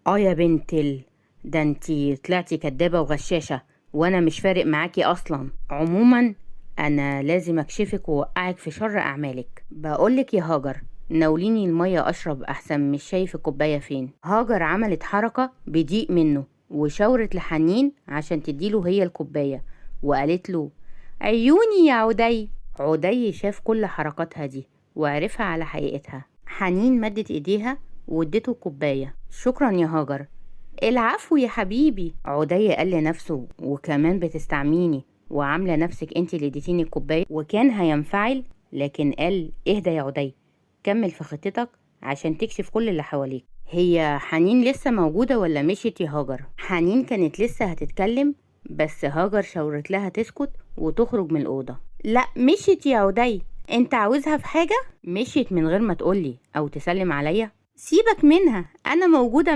اه يا بنت ده انتي طلعتي كدابة وغشاشة، وانا مش فارق معاكي اصلا. عموما انا لازم اكشفك ووقعك في شر اعمالك. بقولك يا هاجر، ناوليني المية اشرب احسن، مش شايف الكوباية فين. هاجر عملت حركة بضيق منه وشاورت لحنين عشان تديله هي الكوباية، وقالت له عيوني يا عدي. عدي شاف كل حركاتها دي وعرفها على حقيقتها. حنين مدت ايديها واديته الكوباية. شكرا يا هاجر. العفو يا حبيبي. عدي قال لنفسه وكمان بتستعميني وعاملة نفسك انت اللي اديتيني الكوباية، وكان هينفعل لكن قال اهدى يا عدي، كمل في خطتك عشان تكشف كل اللي حواليك. هي حنين لسه موجودة ولا مشيت يا هاجر؟ حنين كانت لسه هتتكلم بس هاجر شاورت لها تسكت وتخرج من الأوضة. لا مشيت يا عدي، انت عاوزها في حاجة؟ مشيت من غير ما تقولي او تسلم عليا. سيبك منها، انا موجودة